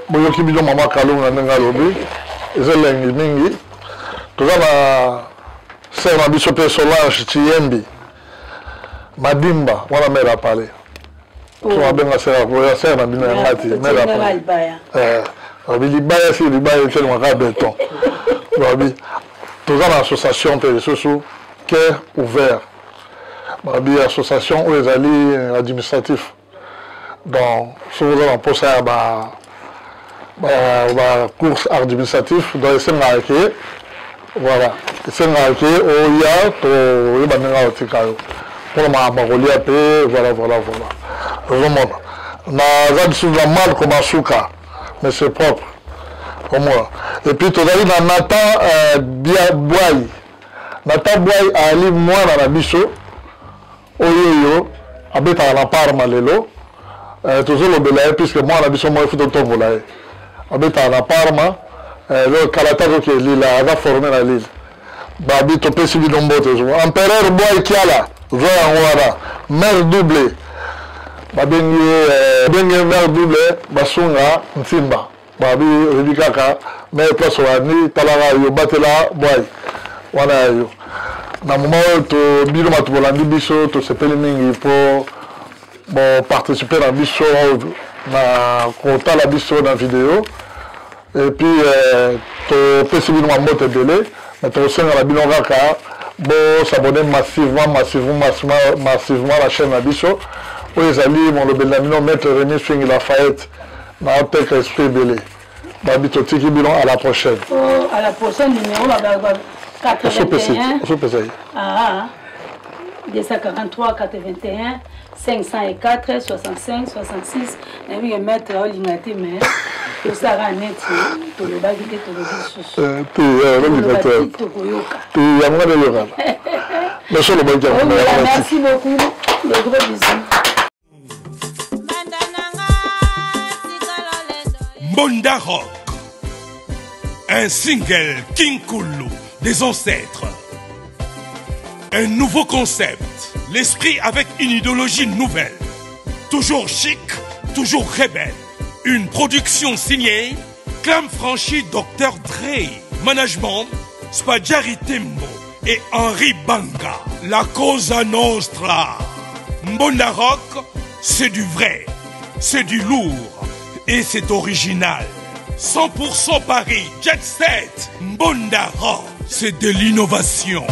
boyoki bino mama Kalunga ndenge alobi, eza elengi mingi. Toza na sere na biso mpe Solange Chiyembi Madimba wana, mare apale so abenga sere, sere na bino yanga ti mare apale babi libaya si libaya etelemaka beton. Babi toza na association mpe lisusu Cœur Ouvert, babi association oyo ezali administratif. Donc soki oza na mposa ya ba ba course administratif, donc esengaka ke, voilà, esengaka ke oya toyeba ndenge aotika yo mpona makambo ya kolia mpe voilà, voilà, voilà. Ozomona naza lisusu na Malko Masuka, mais c'est propre omona. Et puis tozali na Nathan Bwai. Nathan Bwai ayali mwana na biso oyo oyo abetaka na Parma lelo. Tozolobela ye puisque mwana na biso moko efu totombola ye, abetaka na Parma. Donc kala ta koke Lille, aza formé na Lille. Babi topesi bino mbote. Empereur Bwai Kiala, zwa yango wana, mare double babengi ye, bengi ye mare double basunga ntimba. Babi oyebi kaka me place wani, talaka yo, batela Bwai wana ya yo. Na moment oyo to bino bato bolandi biso, tosepeli mingi mpo boparticipe na biso na kotala biso na video. Et puis topesi bino mambote ebele, mais tokosenga na bino kaka bosabone massivement, massivement, massivement, massivement na chaîne na biso oyo ezali molobeli na bino, Maître Rémi Swingi Lafayette na oteka esprit ebele. Babi totiki bino, à la prochaine. Oh, à la prochaine. Numéro 81. Osopesa ye. Ah, 243 81 504 65 66. Nayebi ke maître aolinga te, mais tosalaka neti tolobaki te, tolobi lisusu. Te, olinga te. Tokoyoka. Te, yango wana eyokana, mais so olobaki yango. Merci beaucoup, de gros bisous. Mbonda Rock, un single Kinkulu des ancêtres. Un nouveau concept, l'esprit avec une idéologie nouvelle. Toujours chic, toujours rebelle. Une production signée Clam Franchi Dr. Dre. Management Spadjari Tembo et Henri Banga. La Cosa Nostra. Mbonda Rock, c'est du vrai, c'est du lourd et c'est original. 100% Paris, Jet Set, Mbonda Rock, c'est de l'innovation.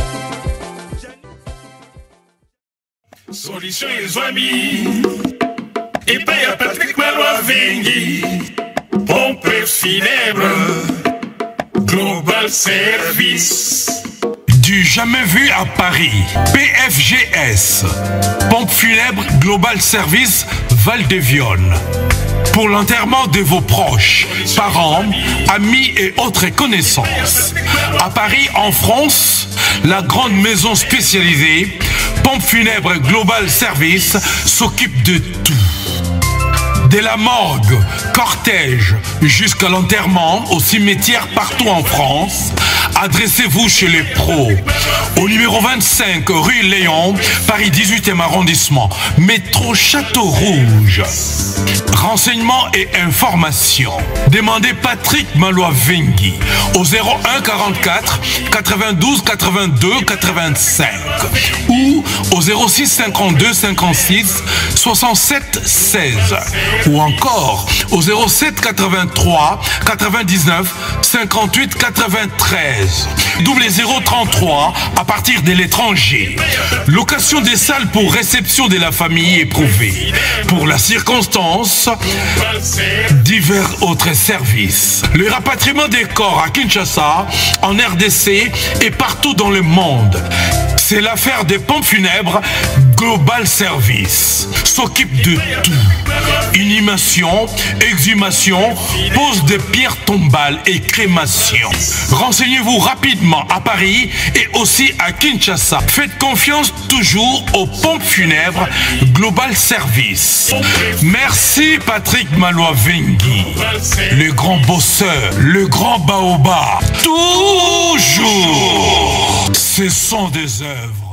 Solution ezwami epai ya Patrik Malwa Vengi, Pompe funèbre Global Service. Du jamais vu à Paris. PFGS. Pompe funèbre Global Service Val de Vionne. Pour l'enterrement de vos proches, parents, amis et autres connaissances. À Paris, en France, la grande maison spécialisée Pompe funèbre Global Service s'occupe de tout. De la morgue, cortège, jusqu'à l'enterrement au cimetière partout en France, adressez-vous chez les pros. Au numéro 25 rue Léon, Paris 18e arrondissement, métro Château Rouge. Renseignements et informations. Demandez Patrick Malois-Vengui au 01 44 92 82 85 ou au 06 52 56 67 16 ou encore au 07 83 99 58 93 0033 à partir de l'étranger. Location des salles pour réception de la famille éprouvée. Pour la circonstance, divers autres services. Le rapatriement des corps à Kinshasa, en RDC et partout dans le monde. C'est l'affaire des pompes funèbres Global Service. S'occupe de tout. Inhumation, exhumation, pose de pierres tombales et crémation. Renseignez-vous rapidement à Paris et aussi à Kinshasa. Faites confiance toujours aux pompes funèbres Global Service. Merci Patrick Malois-Vengui, le grand bosseur, le grand baobab. Toujours, ce sont des œuvres.